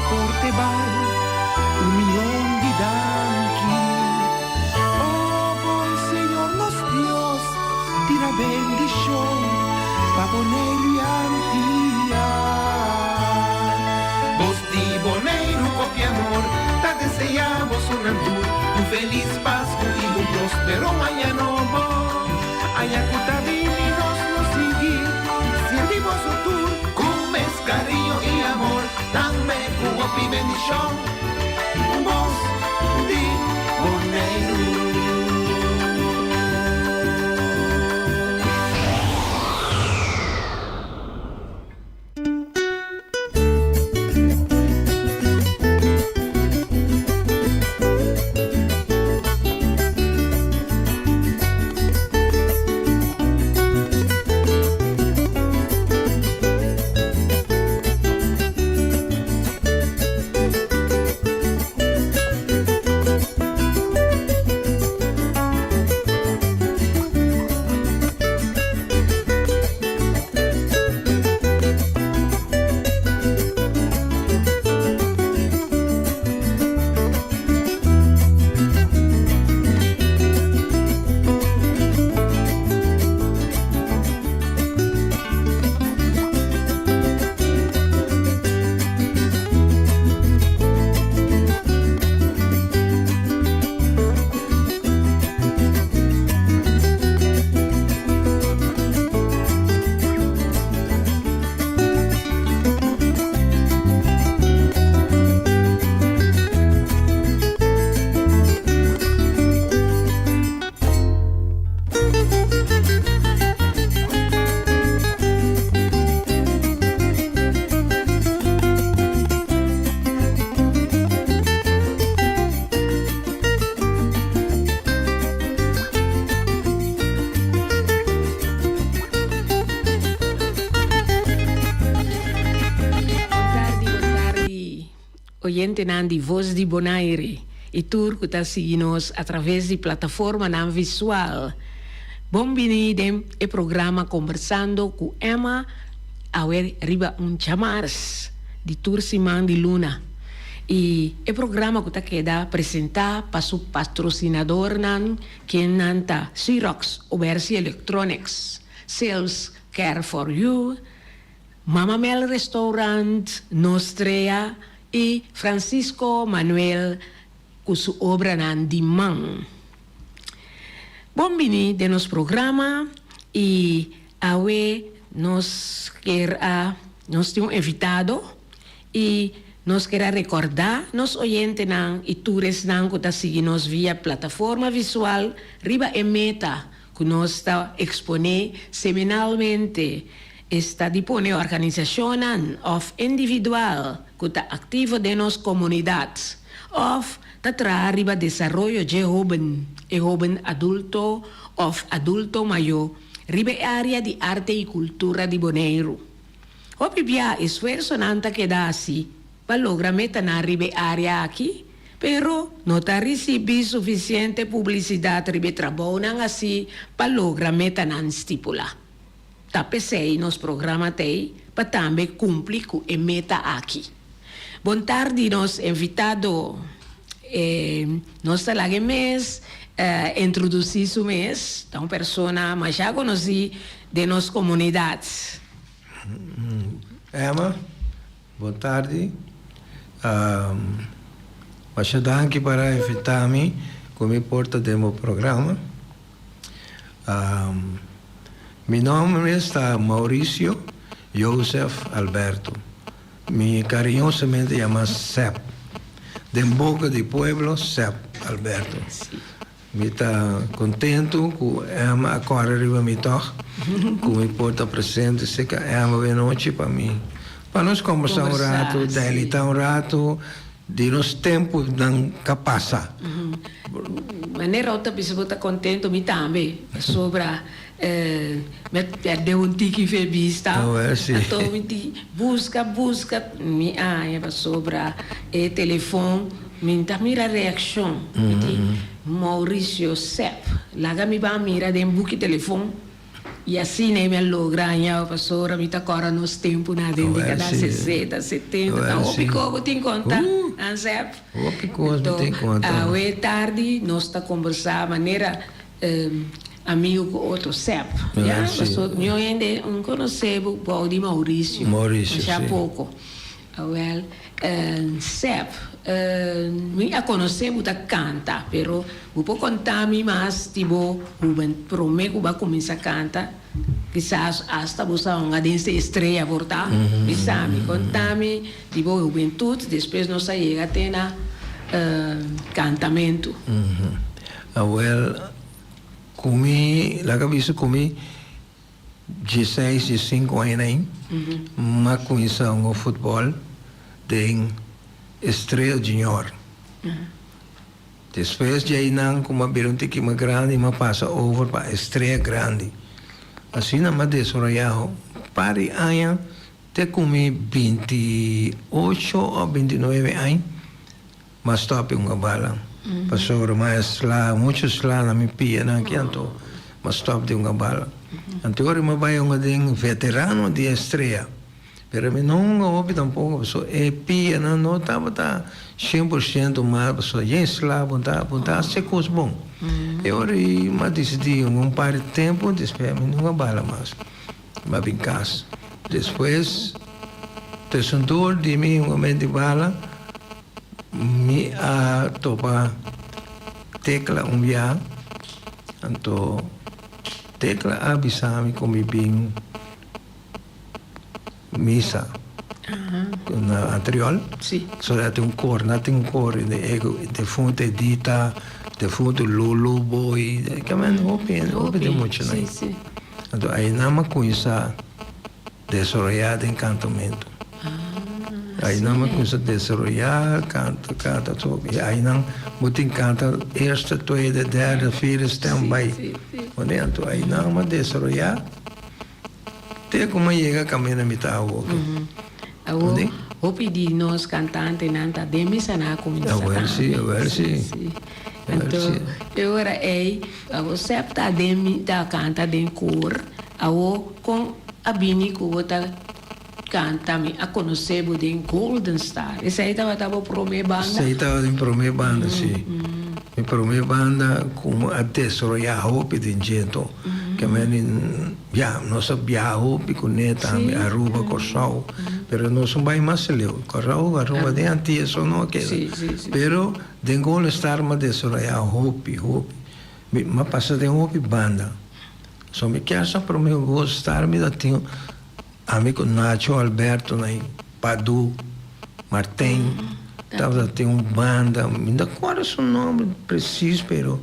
porte bai un mion di danki. O bon Señor nos Dios, tira bendishon pa Boneiru i Antia. Bos di Boneiru hopi amor ta deseá bosonan tur un felis Pasku i un prospero aña nobo. Aña ku ta bini nos lo sigui sirbi boso tur ku mes kariño i amor, tambe ku hopi bendishon. Bos di Boneiru. Bon tardi, bon tardi oyentenan di Voz di Bonaire y tur cu ta sigui nos a traves di plataformanan visual. Bon bini den e programa Combersando cu Emma awe riba un djamars di tur siman di luna. Y e programa cu ta keda presenta pa su patrocinadornan kennan ta Xerox Obersi Electronics, Sales Care for You, Mama Mel Restaurant, Nostrea y Francisco Manuel cu su obranan di man. Bon bini den nos programa y awe nos kier a nos tin un invitado y nos kier a recorda nos oyentenan y tur esnan cu ta sigui nos via plataforma visual riba e meta cu nos ta expone semanalmente esta di pone organisacionnan of individual cu ta activo den nos comunidad of ta traha riba desaroyo dje hoben, e hoben adulto of adulto mayo riba e area di arte y cultura di Boneiru. Hopi bia esfuersonan ta keda hasi pa logra metanan riba e area aki, pero no ta risibi sufisiente publisidat riba e trabounan hasi pa logra metanan stipulá. Ta p'esei nos programa t'ei pa tambe kumpli ku e meta aki. Bon tardi nos invitado. Nos ta laga e mes introdusí su mes. Ta un persona masha konosí den nos komunidat. Emma, bon tardi. Masha danki para invitá mi ku mi por ta den bo programa. Mi nomber mes ta Mauricio Joseph Alberto. Mi cariñosamente yama Sep. Den boca di pueblo Sep Alberto. Mi ta contento cu Emma a core riba mi toch, cu mi por ta presente cerca Emma awe nochi pa mi, pa nos combersa un rato, delita un rato di nos temponan ca pasa. Manera bo ta bisa bo ta contento, mi tambe, pasobra mi a perde un tiki fe bista, anto mi di busca, busca, mi haña pasobra e telefon mi ta mira reaccion, mi di Mauricio Sepp, laga mi ban mira den buki telefon. I asina mi a logra haña bo pasobra mi ta kòrda nos tempunan den dékada sesenta, setenta, ta hopi kos bo tin konta, an Sep? Hopi kos mi tin konta. Awe tardi nos ta kombersá manera amigu ku otro, Sep, ya? Pasobra mi hende un konosé bo bou di Mauricio, masha poko. Awel, Sep, mi a konosé bo ta kanta, pero bo por konta mi mas di bo huben promé ku bo a kuminsá kanta? Kisas asta bo sa hunga den se Estrella por ta? Bisa mi, konta mi di bo hubentut, despues nos a yega te na kantamentu. Awel, ku mi, laga bisa ku mi. Dieseis, diesinku aña ei, m'a kuminsá hunga futbòl den Estrella Junior. Despues di einan ku m'a bira un tiki mas grandi, m'a pasa over pa Estrella Grandi. Asina m'a desaroyá un par di aña te ku mi 28 òf 29 aña. M'a stop hunga bala pasobra m'a e sla muchu sla na mi pianan aki anto m'a stop di hunga bala. Anto ora m'a bai hunga den veterano di Estrella pero mi no hunga hopi tampoco pasobra e pianan no tabata shen por shento mal pasobra yen sla bo ta bo ta haci cos bon. E ora ei m'a dicidi hunga un par di tempo despues mi no hunga bala mas. M'a bin cas. Despues tussendoor di mi hungament di bala, mi a topa Tecla un bia. Anto Tecla a bisa mi cu mi bin misa na Antriol. So a tin un koor, nan tin un koor defunto Edita, defunto Lolo Boy, hopi hopi den muchanan. Anto ainan mi a cuminsa desaroya den cantamento. Ainan mi a cuminsa desaroya, canta, canta, y ainan bo tin canta eerste, tweede, derde, vierde stem bay. Anto ainan mi a desaroya. Te ku mi a yega kaminda mi ta awoki. Awo hopi di nos kantantenan ta den misa nan a kuminsá tambe. Awel si, awel si. Anto e ora ei abo sèp ta den ta kanta den kor. Awo kon a bini ku bo ta kanta mi a konosé bo den Golden Star. Esei tabata bo promé banda? Esei tabata mi promé banda, si. Mi promé banda ku mi a desaroyá hopi den djento. Ke meni, ya, nos a biaha hopi kuné tambe, Aruba, Kòrsou, pero nos no bai mas leu. Kòrsou, Aruba, den Antia so no a keda. Pero den Golden Star mi a desaroyá hopi, hopi. Mi a pasa den hopi banda. So mi kier sa promé Golden Star mi ta tin. Ami ku Nacho, Alberto na Padu, Martin tabata tin un banda, mi no ta kòrda su nòmber presis pero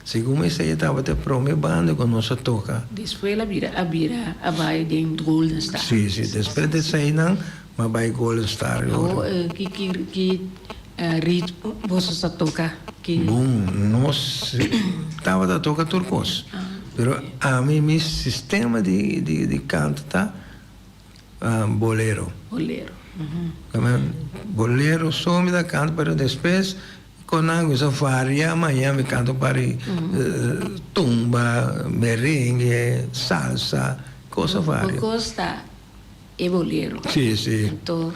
segun mi esei tabata e promé banda ku nos a toka. Despues el a bira a bira a bai den Golden Star. Si, si, despues di eseinan mi a bai Golden Star. Awor ki ki ki ritmo boso sa toka? Ki. Bon, nos tabata toka tur kos. Pero ami mi sistema di di kanta ta bolero. Bolero. Bolero so mi ta kanta pero despues kon nan kuminsa varia maña mi kanta un par di tumba, merengue, salsa, cosa varia. Bo kos ta e bolero. Sí, sí. Anto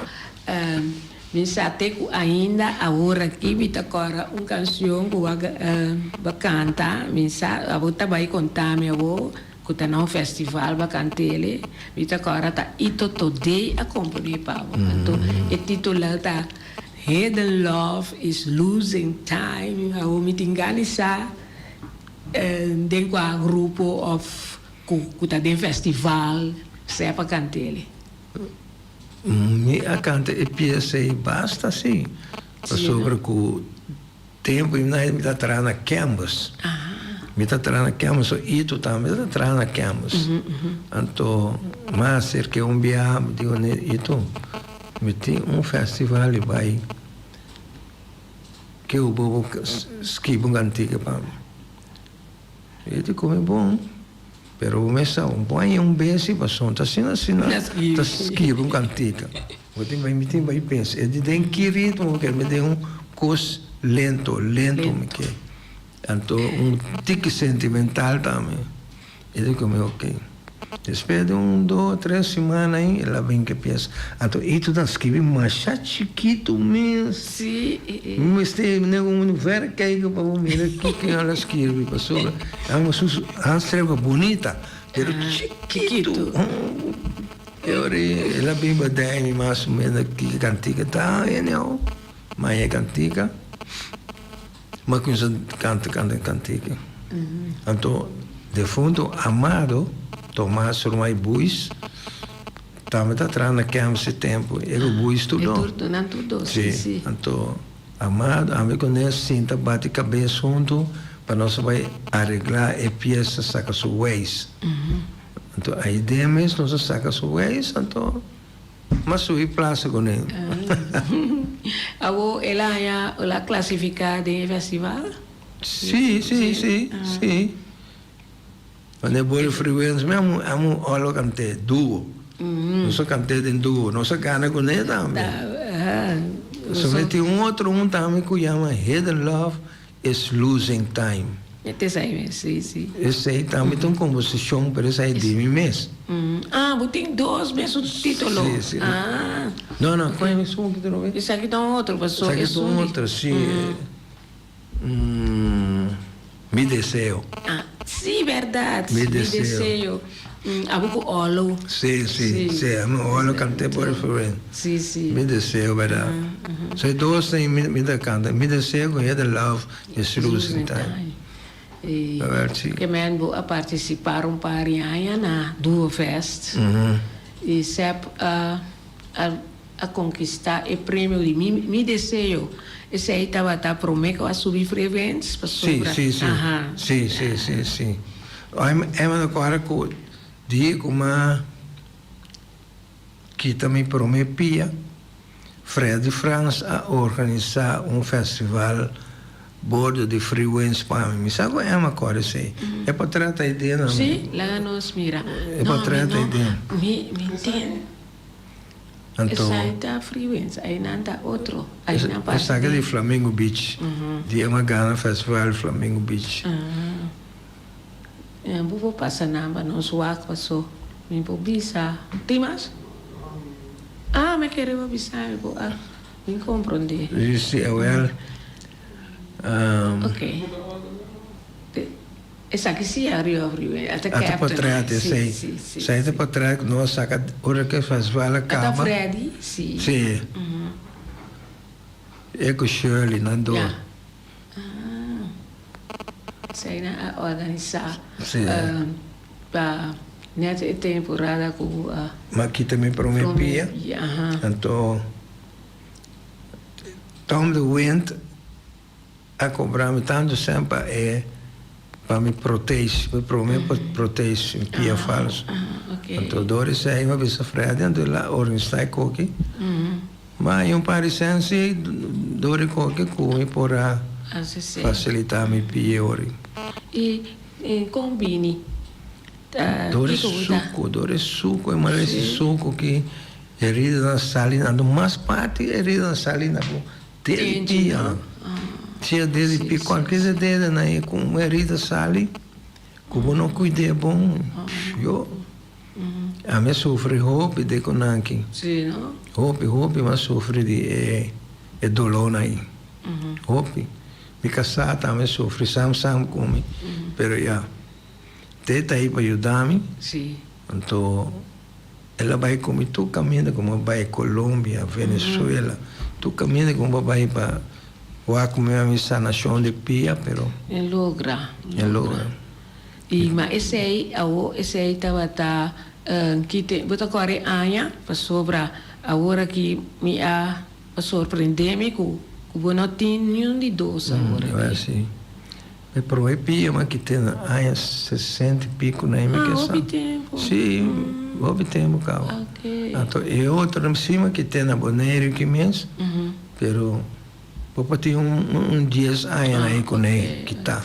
mi sa te ku ainda awor aki mi ta kòrda un kanshon ku bo a kanta, mi sa abo ta bai konta mi abo ku ta na un festival bo a kant'el, mi ta kòrda ta Ito Todé a komponé pa bo. Anto e titulo ta Hidden Love is Losing Time. Awor mi tin gana di sa den kua grupo òf Ku ta den festival sepa kant'el. Mi a kanta e piesa ei basta si, pasobra ku tempu mi ta traha na Canvas. Mi ta traha na Canvas, so Ito tambe ta traha na Canvas. Anto mi a aserk'é un biaha, mi di kuné, Ito, mi tin un festival i bai, ke bo bo skibi un kantika pa mi? E di come bon, pero bo mes sa un bon un bes i pasobra ta asina asina ta skibi un kantika. Bo tin bai mi tin bai pensa e di den ki ritmo bo ker mi den un kos lento lento mi ke anto un tiki sentimental tambe e di come ok. Despues di un, dos, tres siman ahí, el a bin ku e piesa. Anto Ito ta skibi masha chikitu mes. Sí. Mi mester ne un verkijker pa bo mira kiko el a skirbi pasobra su handschrift bunita pero chikitu. E ora el a bin badai mi mas o menos kiko kantika ta anyhow, ma e kantika. Mi a kuminsá kanta kanta kantika. Anto defunto Amado Tomas Rumay Buis tambe ta traha na Kemps e tempu. E ku Buis tur dos. E tur nan tur dos, si si. Anto Amado ami ku ne sinta bati kabes huntu pa nos a bai areglá e piesa saka su weis. Anto aiden mes nos a saka su weis anto. M'a subi plaza cu ne. Awor el a haña, el a clasifica den e festival? Sí, sí, sí, sí. Cuando e boli Freewinds mi amo, amo olo cant'é duo. Nos a cant'é den duo. Nos a gana cu ne tambe. So mi tin un otro un tambe cu yama Hidden Love Is Losing Time. E ta esei mes, si, si. Esei tambe ta un komposishon, pero esei di mi mes. Ah, bo tin dos mesun titulo. Si, si. Ah. No, no, kon e mesun titulo mes? Esaki ta un otro, paso Esaki ta un otro, si. Mi deseo. Ah, si, bèrdat. Mi deseo. Abo ku Olo. Si, si, si. Ami Olo kant'é por referent. Si, si. Mi deseo, bèrdat. So e dos tin mi ta kanta. Mi deseo ku hende love is losing time. I ke men bo a partisipá un par di aña na Duo Fest. I Sep a a konkistá e premio di Mi Deseo. Esei tabata promé ku a subi Freewinds pasobra. Sí, sí, sí. Sí, sí, sí, sí. Ey mi ta kòrda ku dia ku mi a kita mi promé pia, Freddy Frans a organisá un festival bordo di Freewinds pa mi. Mi sa ku Emma a kòrda esei. E portrèt ta ei den. Sí, laga nos mira. E portrèt ta ei den. Mi tin. Anto. Esai ta Freewinds, ainan ta otro, ainan parti. Esaki di Flamingo Beach, di e Magana Festival Flamingo Beach. Ah, bo por pasa nan pa nos wak paso mi por bisa. Tin mas? Ah, mi kere bo bisa mi por a mi comprende. Si, si, awel. Ok. Esaki si a rio rio a ta A ta captain. potret Si, esei. si, si, Esei ta si. potret ku nos a saka ora ku e festival a A ta kaba. Freddy, si. Si. E ku Shirley nan dos. Ya. Ah. Esei nan a organisa Si. pa net e temporada ku a. M'a kita mi prome Prome pia. pia, aha. Anto Tom de Wind. A cobra mi tanto cen pa e pa mi protesi, mi prome protesi, mi pia falso. Anto door esey mi a bisa Freddy anto el a organisa e koki. Ma hay un par di cen si door e koki cu mi por a facilita mi pia ori. Y con bini? Door e suco, door e suco, e malesa suco ki heridanan sali, anto mas parti heridanan sali na bo. Dede pia, sia dede pia, cualkier de dede na e cu un herida sali, cu bo no cuid'é bon, yo, ami a sufri hopi de cu nan aki, hopi, hopi mi a sufri di e e dolornan ayi, hopi, mi casá tambe a sufri sam sam cu mi, pero ya, te ta ayi pa yuda mi, anto. El a bai ku mi tur kaminda ku mi a bai Colombia, Venezuela, tur kaminda ku mi a bai pa wak ku mi a mi sanashon di pia, pero. E logra. E logra. I ma esei awo esei tabata kite bo ta kore aña pasobra awor aki mi a sorprende mi ku bo no tin niun di dos awor aki. Si. Mi prome pia mi a kite na aña sesenta i pico na mi Ah, kesa. hopi tempo. Si, hopi tempo caba. Ok. Anto e otro si mi a kite na Boneiru aki mes, pero bo por tin un un dies aña na e cune kita.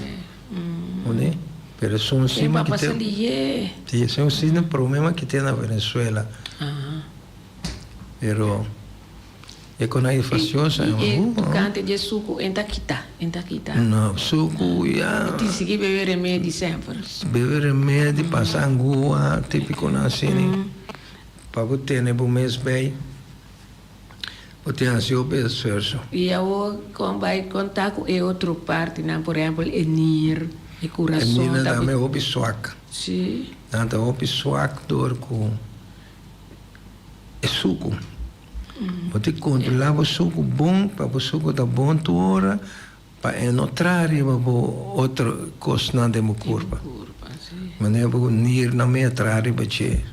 Oné? Pero esun si mi a Tempo a kite. pasa lihe. Si, esun si mi prome mi a kite na Venezuela. Pero. E kon ai fastioso. I e tokante dje suku en ta kita, en ta kita. No, suku ya. Bo tin sigui bebe remedi semper. Bebe remedi, pasa angua, tipikonan asini. Pa bo tene bo mes bei, bo tin hasi hopi esfuerso. I awor kon bai konta ku e otro partinan, por ehempel e nir, e kurason. E nirnan tambe hopi swak. Si. Nan ta hopi swak dor ku e suku. Bo tin kontrolá bo suku bon pa bo suku ta bon tur ora pa e no traha riba bo otro kosnan den bo kurpa. Manera bo nirnan mei a traha riba dje.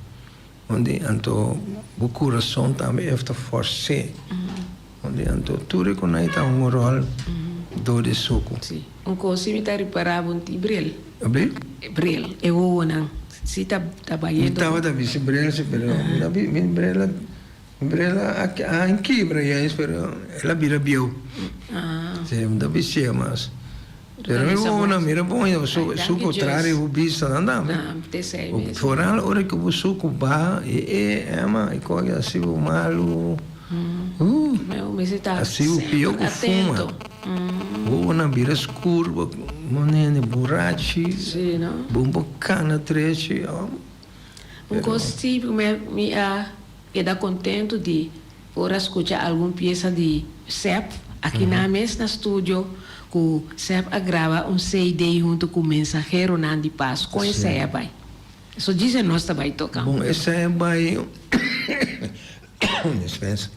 Ondi anto bo kurason tambe e ta fors'é. Ondi anto tur e konai ta hunga un ròl dor di suku. Sí. Un kos si mi ta ripará bo un bril. Abe? Bril, e wowonan. Si ta ta bayendo. Mi tabata bisti bril si pero mi ta mi bril a mi bril a a kibra juist pero el a bira bieu. Si mi ta bistié mas. Pero mi wowonan mira bon ya su su kontrario bo bista nan tambe. Foral ora ku bo suku baha e e ema e koki a hasi bo malu. Hasi bo pio ku fuma. Wowonan bira skur bo nene burachi bo por kana trechi. Un kos si mi a keda kontentu di por a skucha algun piesa di Sep aki nan mes na studio ku Sep a graba un CD huntu ku Mensaheronan di Pas. Kon esei a bai? So djis nos ta bai toka. Bon esei a bai dispensa.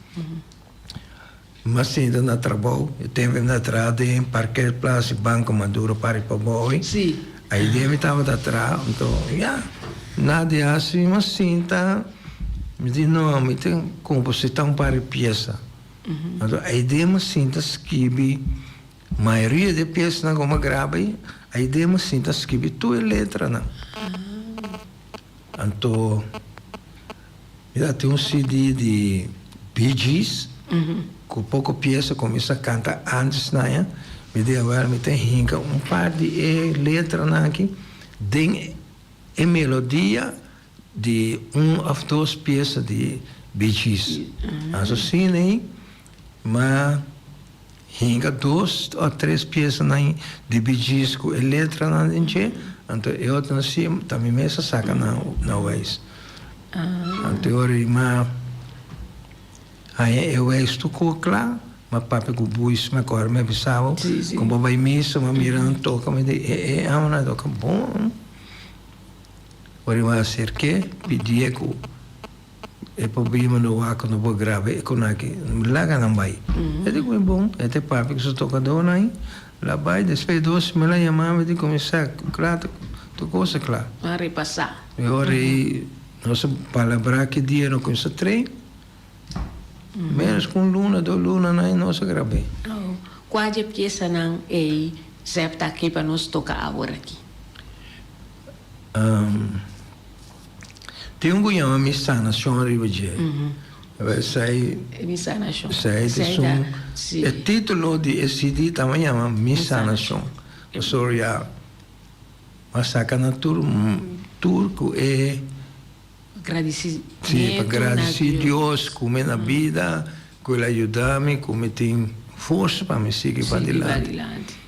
Mi a sinta na trabou, e tempu mi ta traha den parkeerplaats di Banco Maduro pari pa Booi. Ai dia mi tabata traha, anto ya, na di hasi mi a sinta, mi di no, mi tin kompositá un par di piesa. Anto ai dia mi a sinta skibi mayoria di e piesanan ku mi a graba ei, ai dia mi a sinta skibi tur e letranan. Anto. Mi ta tin un CD di Bee Gees ku poko piesa ku mi sa kanta antes na ya. Mi di awor mi ta hinka un par di e letranan aki den e melodia di un òf dos piesa di Bee Gees. Anto asina ei m'a Hinka dos o tres piesanan di Bee Gees ku e letranan den dje, anto e otronan si ta mi mes a saka nan na weis. Anto e ora di m'a haña e weis tur ku kla, m'a papia ku Buis, mi a kòrda mi a bisa bo ku bo bai misa, m'a mira nan toka, mi di e e awe nan a toka bon. Ora di m'a aserk'é pidié ku. E problema no wak no por graba e kon aki. Laga nan bai. E di ku mi bon, e ta e papia ku su tokadónan ei. La bai, despues dos mi la yama mi di ku mi sa kla tur kos a kla. A repasá. E ora ei nos a palabrá ki dia no kuminsá train. Ménos ku un luna, dos lunanan ei nos a grab'é. Kua dje piesanan ei Zep ta ke pa nos toka awor aki? Tin un ku yama Mi Sanashon riba dje. Esei Mi Sanashon. Esei ta esun. E título di e CD tabata yama Mi Sanashon. Pasobra ya a saka na tur tur ku e. Gradisimentu Sí, pa gradisí Dios ku mi na bida, ku el a yuda mi, ku mi tin forsa pa mi sigui padilanti.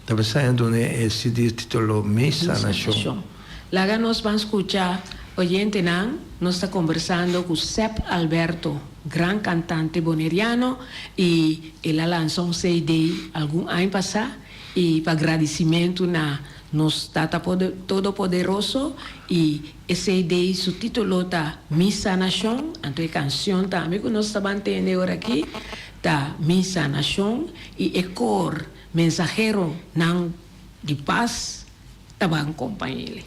Ta p'esei a duna e CD título Mi Sanashon. Laga nos ban skucha oyentenan, nos ta kombersando ku Sep Alberto, gran kantante boneriano i el a lansa un CD algun aña pasá i pa gradisimentu na nos Tata Todopoderoso i e CD su título ta Mi Sanashon, anto e kanshon tambe ku nos ta ban tende ora aki ta Mi Sanashon i e kor Mensaheronan di Pas ta ban kompañ'el.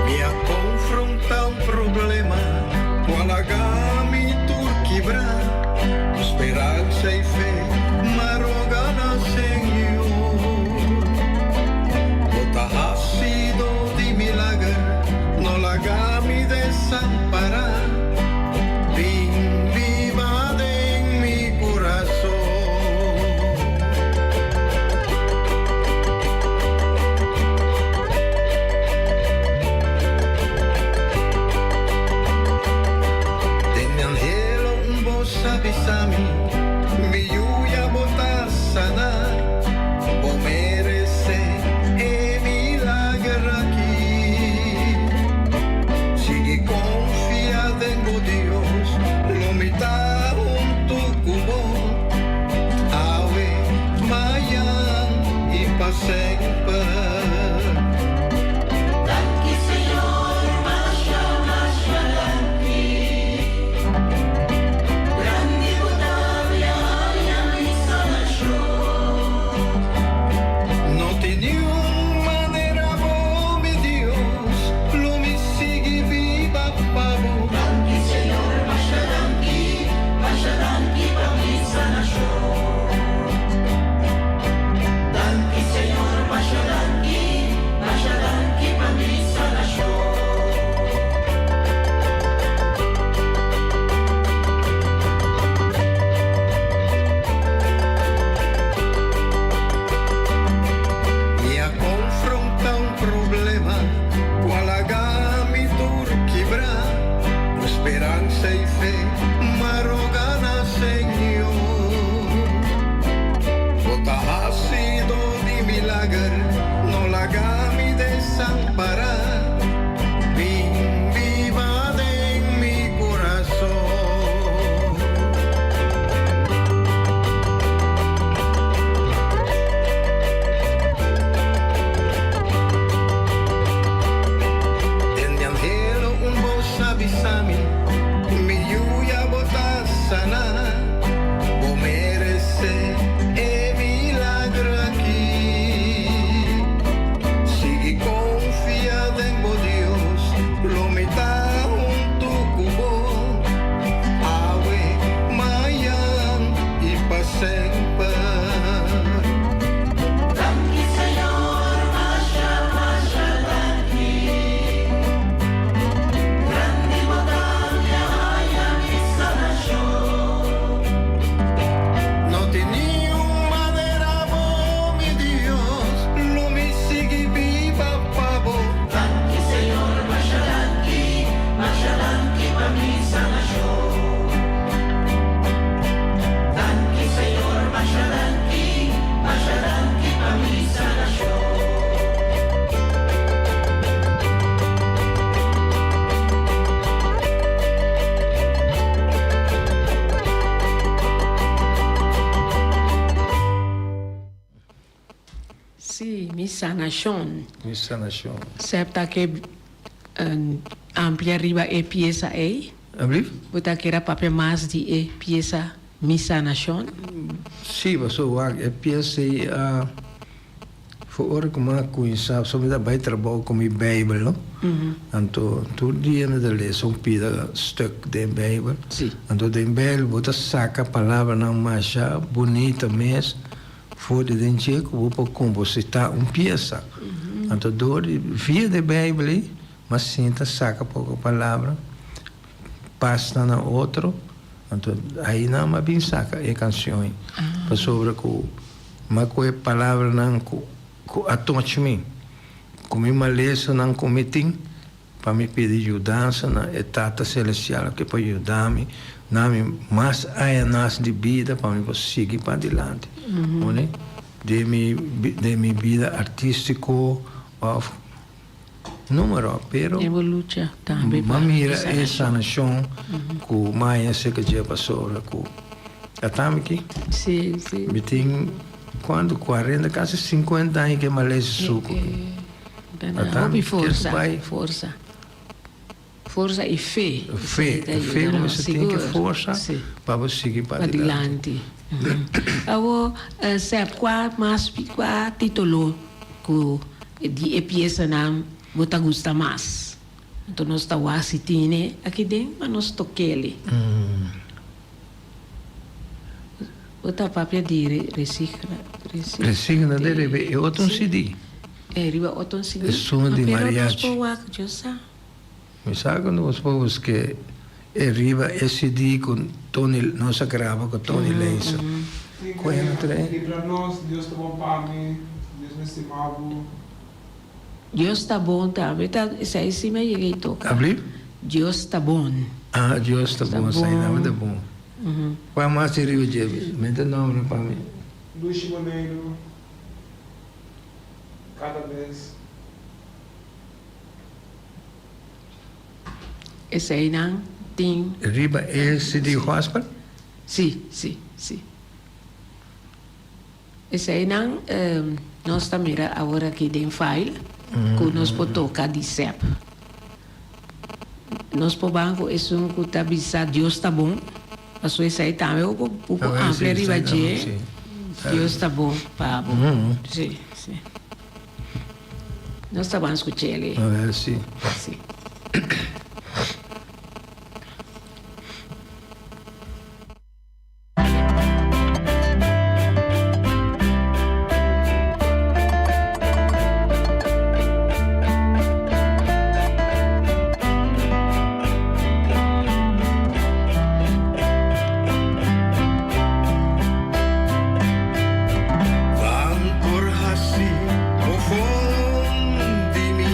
Mi a konfrontá un problema ku a laga mi tur kibrá. Ku speransa i fe m'a roga na Señor. Bo ta hasido di milager. Sí, Mi Sanashon. Mi Sanashon. Sep ta ke amplia riba e piesa ei? Ablief? Bo ta kere papia mas di e piesa Mi Sanashon? Sí, pasobra wak e piesa ei a. For ora ku mi a kuminsá, so mi ta bai trabou ku mi Beibel, no? Anto tur dia mi ta lesa un pida stuk den Beibel. Anto den Beibel bo ta saka palabranan masha bunita mes for di den dje ku bo por kompositá un piesa. Anto dor di via di Beibel ei mi a sinta saka poko palabra, pasa na otro. Anto ainan mi a bin saka e kanshon ei pasobra ku. Ma ku e palabranan ku ku a toch mi, ku mi malesanan ku mi tin, pa mi pidi yudansa na e Tata Selestial ke por yuda mi na mi mas añanas di bida pa mi por sigui padilanti, pone, den mi den mi bida artístiko òf Numero, pero E bo lucha tambe pa mira e sanashon ku maya seka dje pasobra ku atami ki. Si, si. Mi tin kuantu kuarenta kasi sinkuenta aña ke malesa suku ki. Atami forsa, forsa. Forsa i fe. Fe, e fe ku mester tin ke forsa pa bo sigui padilanti. Awor, Sep, kua mas kua titulo ku di e piesanan bo ta gusta mas? Anto nos ta wak si tine aki den, ma nos tok'el. Bo ta papia di resigna. Resigna de riba e otro un CD. E riba otro un CD. Esun di Pero nos mariachi. por wak yo sa. Mi sa ku nos por busk'é e riba e CD ku Tony nos a graba ku Tony Leisa. Ku hende ta e? Libra nos, Dios ta bon pa mi, Dios mi stima bo. Dios ta bon tambe ta esei si mi a yega i toka. Abli? Dios ta bon. Ah, Dios ta bon, esei tambe ta bon. Kua mas tin riba dje? Mete nomber pa mi. Lushi Boneiru, kada bes. Eseinan tin. Riba e CD Gospel? Si, si, si. Eseinan nos ta mira awor aki den file ku nos por toka di sep. Nos por ban ku esun ku ta bisa Dios ta bon, pasobra esei tambe bo por amplia riba dje, Dios ta bon pa bo. Si, si. Nos ta ban skuch'el. Si. Si. Nan por hasi mofon di mi.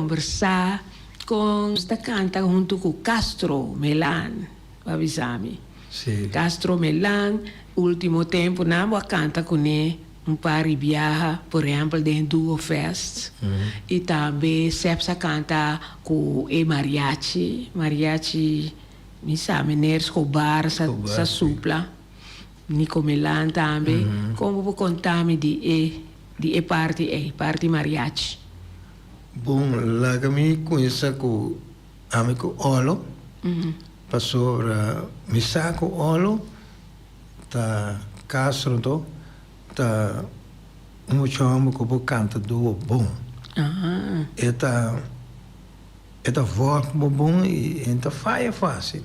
kombersá kon ta kanta huntu ku Castro Melan, bo a bisa mi. Sí. Castro Melan, último tempunan bo a kanta kuné un par di biaha, por ehèmpel den Duo Fest. I tambe Seps a kanta ku e mariachi, mariachi mi sa meneer Schobar sa sa supla. Nico Melan tambe. Kon bo por konta mi di e di e parti ei, parti mariachi? Bon, laga mi kuminsá ku ami ku Olo, pasobra mi sa ku Olo ta Castro anto ta un mucha hòmber ku por kanta duo bon. E ta e ta vòrg bo bon i e no ta faya fásil.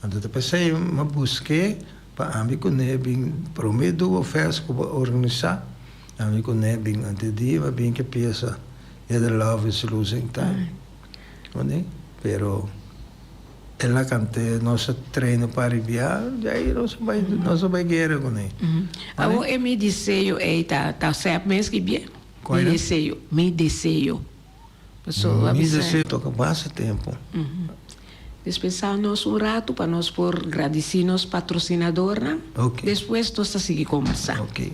Anto ta p'esei mi a busk'é pa ami kuné bin promé duo fèst ku bo a organisá. Ami ku ne bin ante di mi a bin ke piesa Yeah the love is losing time ondi pero el a kant'é nos a train un par di bia djai nos a bai nos a bai guera kuné. Awor e mi deseo ei ta ta sèp mes ki bie? Kual Mi deseo mi deseo Paso a Mi bisa. deseo toka basta tempu. Dispensá nos un ratu pa nos por gradisí nos patrosinadornan. Ok. Despues nos ta sigui kombersá. Ok.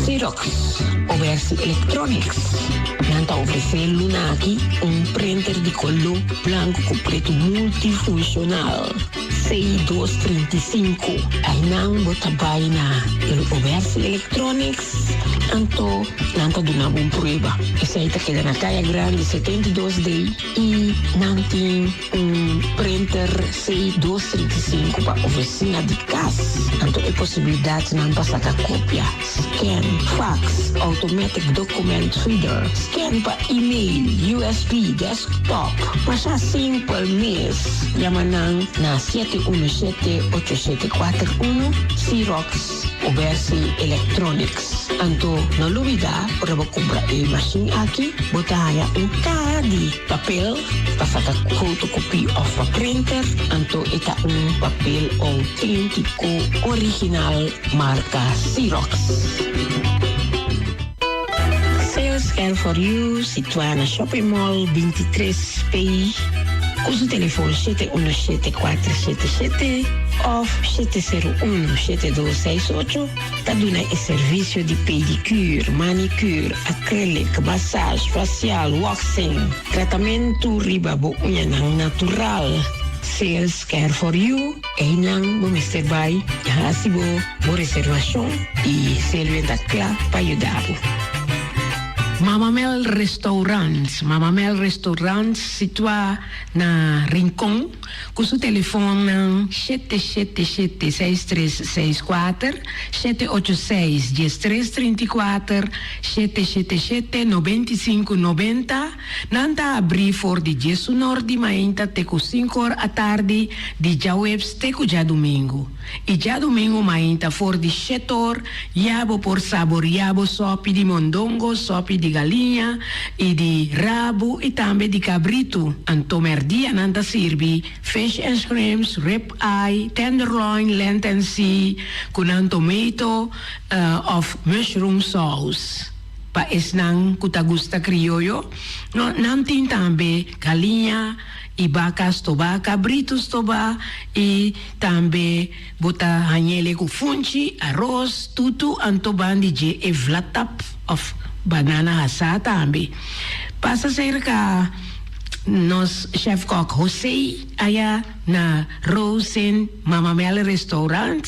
Xerox, Obersi Electronics, nan ta ofresé luna aki un printer di koló blanku ku pretu multifunshonal C235. Einan bo ta bai na el Obersi Electronics, anto nan ta duna bo un prueba. Esei ta keda na Kaya Grandi 72 D i nan tin Un printer C dos 35 pa oficina di cas, anto e posibilidadnan pa saca copia, scan, fax, automatic document feeder, scan pa email, usb, desktop. Masha simpel mes, yama nan na 717 8741, Xerox Obersi Electronics. Anto no lubida ora bo cumpra e machine aki, bo ta haya un caha di. Papel pa saka fotokopie òf pa printer, anto e ta un papel outéntiko original marka Xerox. Sales Care for You situá na Shopping Mall 23 P ku su telefon shete uno shete kuater shete shete òf shete sero uno shete dos seis ocho. Ta duna e servisio di pedicure, manicure, acrylic, massage, facial, waxing, tratamentu riba bo uñanan natural. Sales Care for You, einan bo mester bai hasi bo bo reservashon i Selwyn ta kla pa yuda bo. Mama Mel Restaurant, Mama Mel Restaurant situá na Rincon. Ku su telefonnan 777 6364, 786 1334, 777 95 90, nan ta abrí for di diesunor di mainta te ku sinkor atardi di djaweps te ku djadumingu. I djadumingu mainta for di shetor ya bo por saboriá bo sòpi di mondongo, sòpi di galiña i di rabu i tambe di kabritu. Anto mèrdia nan ta sirbi fish and shrimps, rib eye, tenderloin, lent and sea ku nan tomato òf mushroom sauce. Pa esnan ku ta gusta krioyo, nan tin tambe galiña i baka stobá, kabritu stobá i tambe bo ta hañ'ele ku funchi, aros, tutu, anto ban di dje e vlatap òf banana hasá tambe. Pasa serka nos chef kòk José aya na Rosen Mama Mel Restaurant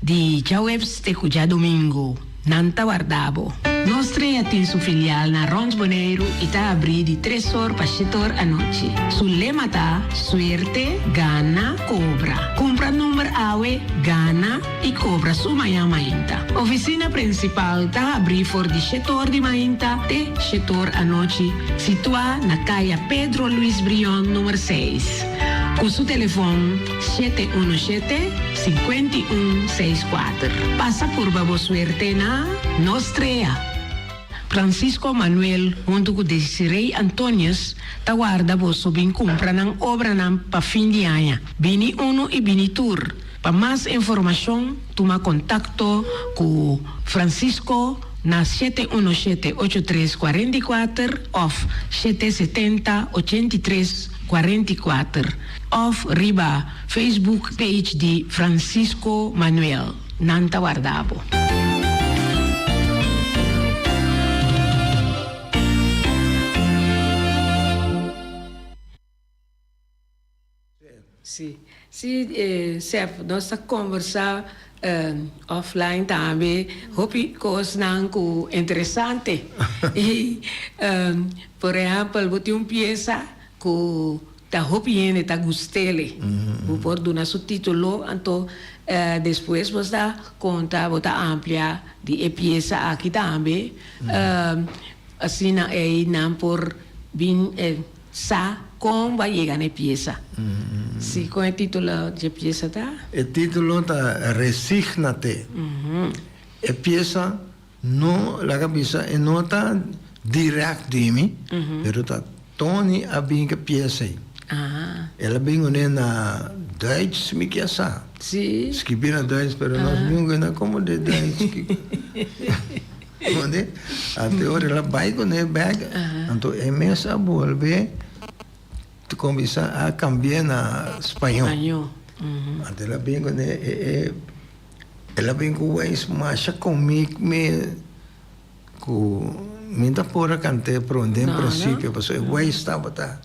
di djaweps te ku djadumingu. Nan ta warda bo. Nos Trea tin su filial na Rond Boneiru i ta abrí di tres or pa shete or anochi. Su lema ta, Suerte, gana, kobra. Kumpra number awe, gana i kobra su mañan mainta. Ofisina prinsipal ta habrí for di shete or di mainta te shete or anochi, situá na Kaya Pedro Luis Brion number seis. Ku su telefon. 717 51 64. Pasa purba bo suerte na Nos Trea. Francisco Manuel huntu ku Desiree Antonius ta warda boso bin kumpra nan obranan pa fin di aña. Bini unu i bini tur. Pa mas informashon tuma kontakto ku Francisco na 717 83 44 òf 770 83 44 òf riba Facebook page di Francisco Manuel. Nan ta warda bo. Sí, sí Sef, nos ta conversa offline tambe hopi cosnan cu interesante. Y por ehempel bo tin un pieza cu ta hopi hende ta gustele. Bo por duna su titulo anto despues bo ta conta, bo ta amplia di e pieza aki tambe. Asina ey nan por bin Sa kon bo a yega na e piesa. Si, kon e titulo dje piesa ta? E titulo ta Resígnate. E piesa no, laga bisa, e no ta dirèkt di mi, pero ta Tony a bin ku e piesa ei. El a bin kuné na Duits, mi ke sa. Skibí na Duits, pero nos nunka na komo de Duits. Konde? Anto e ora el a bai kuné bèk, anto e mes a bolbe kuminsá a kambi'é na spañó. Anto el a bin kuné e e el a bin ku wens masha komik mi ku mi ta por a kant'é pronto den prinsipio pasobra e wens tabata.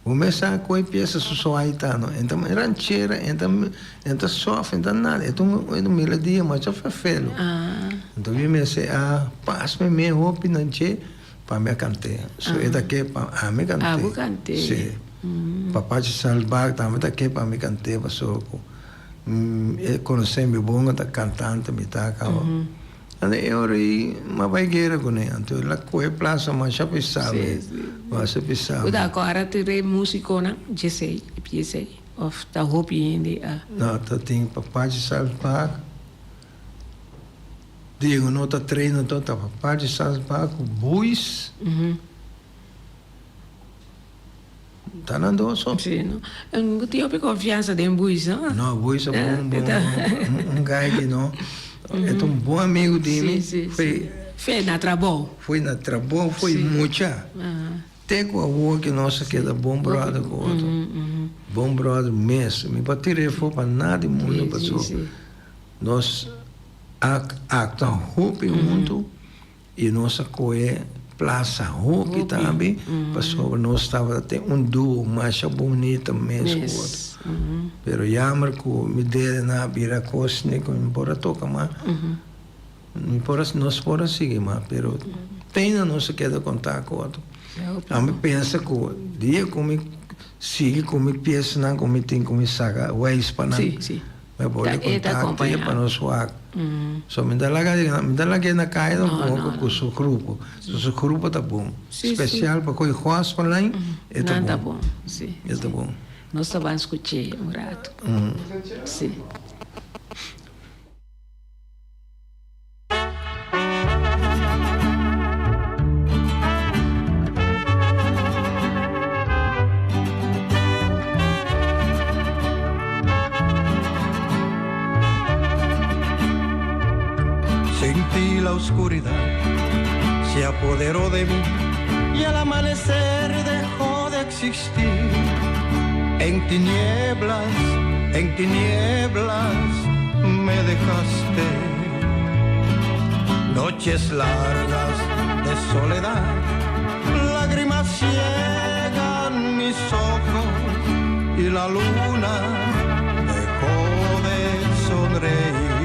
Bo mes sa cu e pieza su soai ta no. E ta ranchera, e ta e ta soft, e ta nada. E ta un melodia masha fefelo. Anto mi mester a pas mi mes hopi na dje pa mi a cant'e. So e ta ke pa ami cant'e. Abo cant'e. Si. Papachi Salbak tambe ta ke pa mi cant'e pasobra cu e conoce mi bon, e ta cantante mi ta caba. Anto e ora ei m'a bai guera kuné. Anto el a kohe plasa masha pisá mi. Masha pisá mi. Bo ta kòrda tur e músikonan djesei, e piesa ei? Òf ta hopi hende a. No, ta tin Papachi Salsbach, Diego no ta train anto ta Papachi Salsbach ku Buis. Ta nan dos so. Sí, no. Bo tin hopi confiansa den Buis, no? No, Buis a bon, bon, un guy di no. E ta un bon amigo di mi. Sí, sí, sí. Fe na trabou. Foi na trabou, foi mucha. Te cu awor cu nos a keda bon brother cu otro. Bon brother mes. Mi por tira efo pa nada di mundo pasobra nos a actua hopi hunto. I nos a kohe plasa hopi tambe pasobra nos tabata tin un duo masha bunita mes ku otro. Pero jammer ku mi dedenan a bira kos ni ku mi por a toka mas, mi por a nos por a sigui mas pero tena nos a keda kontak ku otro. Ami pensa ku dia ku mi sigui ku mi piesanan ku mi tin ku mi saka weis pa nan. Mi por di contacto e pa nos wak. So mi ta laga mi ta lag'é na kaya tampoco cu su grupo. So su grupo ta bon. Special pa coge gospel line e ta bon. E ta bon. Nos ta ban scuch'é un rato. Si. Sentí la oscuridad se apoderó de mí y al amanecer dejó de existir. En tinieblas, en tinieblas me dejaste. Noches largas de soledad, lágrimas ciegan mis ojos y la luna dejó de sonreír.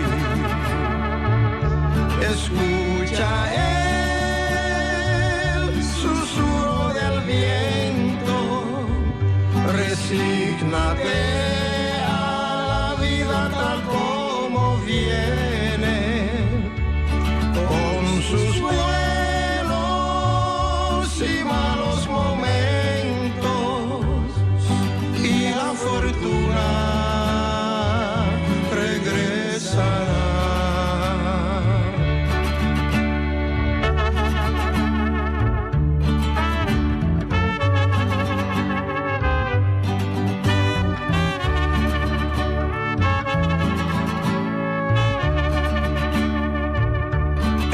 Escucha el susurro del viento, resígnate a la vida tal como viene, con sus buenos y malos momentos, y la fortuna regresará.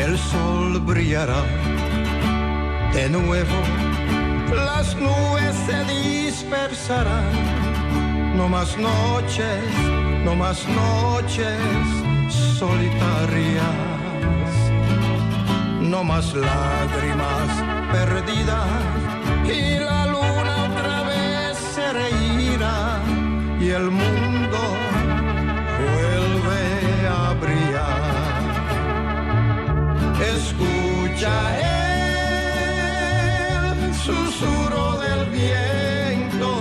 El sol brillará de nuevo, las nubes se dispersarán. No más noches, no más noches solitarias, no más lágrimas perdidas y la luna otra vez se reirá y el mundo vuelve a brillar. Escucha el susurro del viento,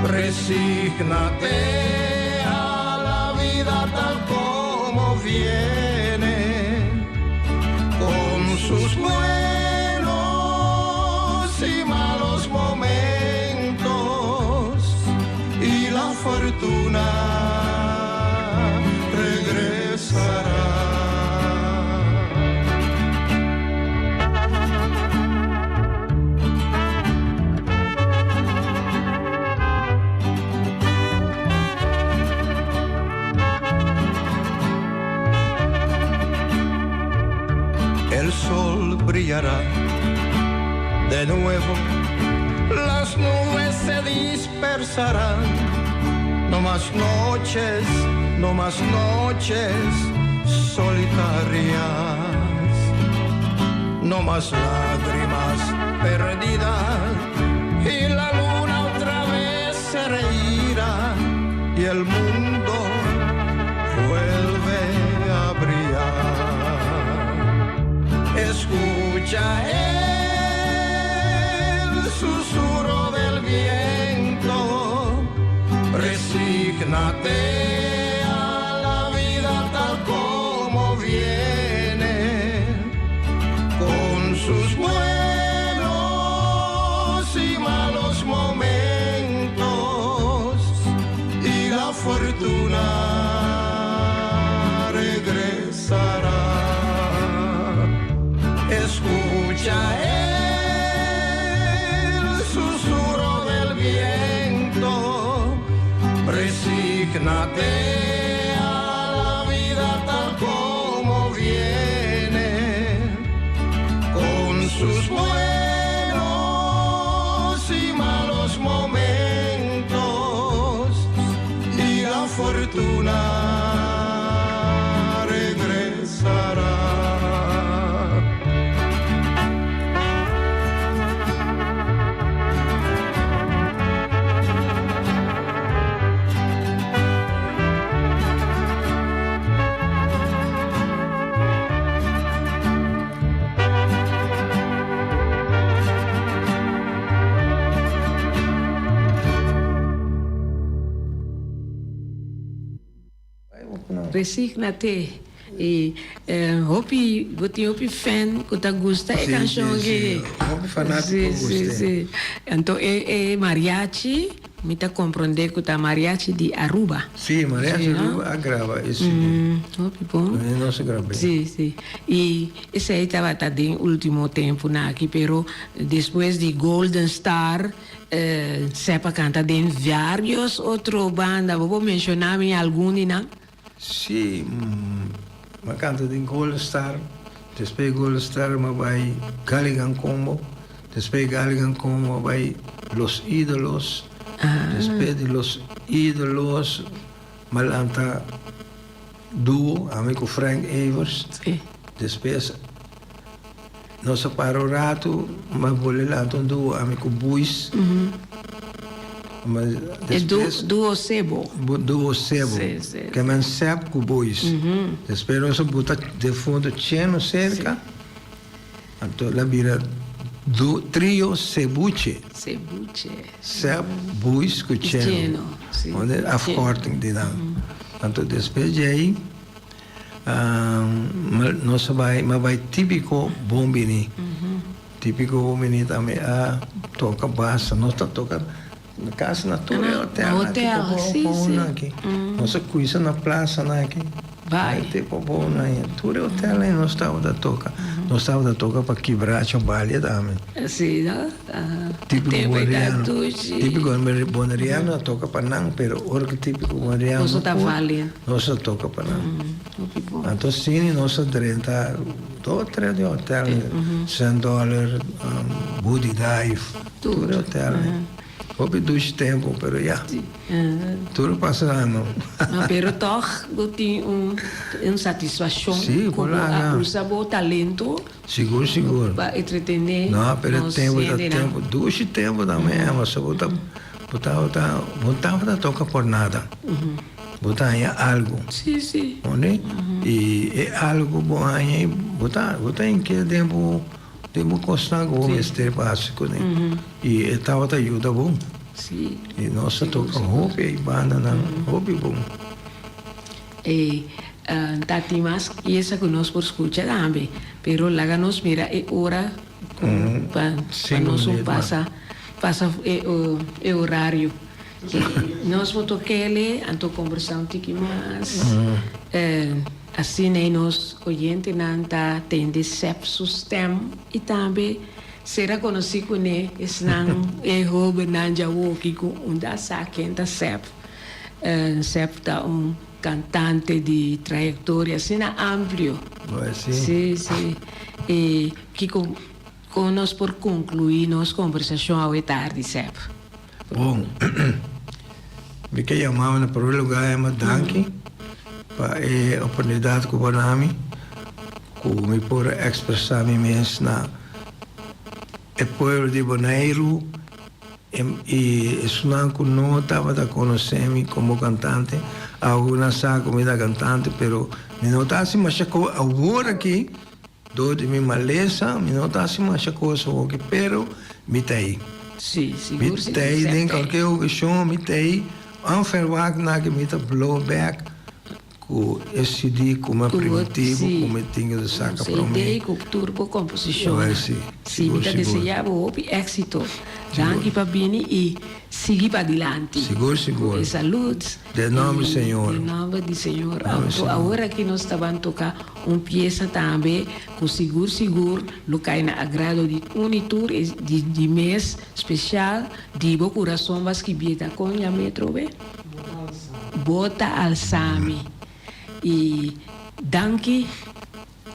resígnate a la vida tal como viene, con sus buenos y malos momentos y la fortuna regresará. El sol brillará de nuevo, las nubes se dispersarán. No más noches, no más noches solitarias, no más lágrimas perdidas y la luna otra vez se reirá y el mundo vuelve a brillar. Escucha el susurro del viento, resígnate a la vida tal como viene, con sus buenos y malos momentos y la fortuna regresará. Escucha el susurro del viento, resígnate a la vida tal como viene, con sus buenos y malos momentos y la fortuna regresará. Resígnate. I hopi, bo tin hopi fan ku ta gusta e kanshon aki. Hopi fanátiko gusta. Si, si. Anto e e mariachi, mi ta komprondé ku ta mariachi di Aruba. Si, mariachi di Aruba a graba e CD. Hopi bon. Nos a grab'é. Si, si. I esei tabata den último tempunan aki, pero despues di Golden Star, Sep a kanta den varios otro banda. Bo por menshoná mi algun di nan? Sí, mi a kanta den Golden Star, despues di Golden Star mi a bai Galligan Combo, despues di Galligan Combo mi a bai Los Ídolos, despues di Los Ídolos mi a lanta duo, ami ku Frank Evers, despues nos a para un ratu, mi a bolbe lanta un duo ami ku Buis. E duo Sebo. Duo Sebo. Ke men Seb ku Boys. Despues nos a buta defunto Cheno serka. Anto el a bira trio Sebuche. Sebuche. Seb, Boys ku Cheno. Unda afkorting di nan. Anto despues di ei nos a bai, mi a bai Típiko Bon Bini. Típiko Bon Bini tambe a toka basta. Nos ta toka na kas na tur e hotelnan aki ku bo pon aki. Nos a kuisa na plasanan aki. Bai. Tempo bon aña. Tur e hotel ei nos tabata toca. Nos tabata toca pa Kibracho Balia tambe. Si, no? Típico boneriano. Típico boneriano a toca pa nan, pero ora cu típico boneriano no por, nos a toca pa nan. Anto asina nos a drenta dos o tres di hotel, Sand Dollar, Buddy Dive, tur e hotel. Hopi dushi tempo, pero ya. Tur pasa ano. Ma pero tog bo tin un un satisfaccion Sí, cu bo a usa bo talento. Sigur, sigur. Pa entretene No, pero e tempo ta tempo, dushi tempo tambe, pasobra bo ta bo tabata bo tabata toca por nada. Bo ta haña algo. Sí, sí. Ondi? Y e algo bo haña bo ta bo ta inkia den bo. Den bo kosnan ku bo mester pa hasi kuné. I e tabata yuda bo. I nos a toka hopi ei bandanan, hopi bon. E ta tin mas piesa ku nos por skucha tambe, pero laga nos mira e ora ku pa nos un pasa pasa e orario. Nos por tok'el anto kombersá un tiki mas. Asina e nos oyentenan ta tende Sep su stem i tambe sera konosí kuné esnan e hóbennan djawoki ku unda sa ken ta Sep. Sep ta un kantante di trayektoria asina amplio. Sí, sí. I kiko kon nos por konkluí nos kombersashon awe tardi, Sep? Bon, mi ke yama na primer lugar yama danki pa e oportunidat ku bo na mi ku mi por ekspresá mi mes na e pueblo di Boneiru i esunnan ku no tabata konosé mi komo kantante. Awe nan sa ku mi ta kantante pero mi no ta hasi masha kos awor aki. Dor di mi malesa mi no ta hasi masha kos hopi pero mi ta ei. Sí, sigur Mi ta ei den kalke okashon mi ta ei onverwacht na ke mi ta blow back ku e CD ku mi a primintí bo ku mi tin ke saka promé. Un CD ku tur bo komposishonnan. Sí, Sí, mi ta deseá bo hopi éksito. Danki pa bini i sigui padilanti. Sigur, sigur. Ku e salud. Den nòmber di Señor. Den nòmber di Señor. Anto awor aki nos ta ban toka un piesa tambe ku sigur sigur lo kai na agrado di un i tur e di mes spesial di bo kurason ba skibié ta kon yam'é atrobe? Bo ta alsa mi. I danki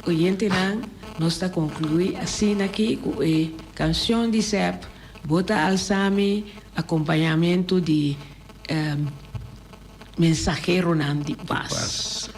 oyentenan nos ta konkluí asina aki ku e kanshon di Sep Bo ta alsa mi akompañamentu di. Mensaheronan di pas.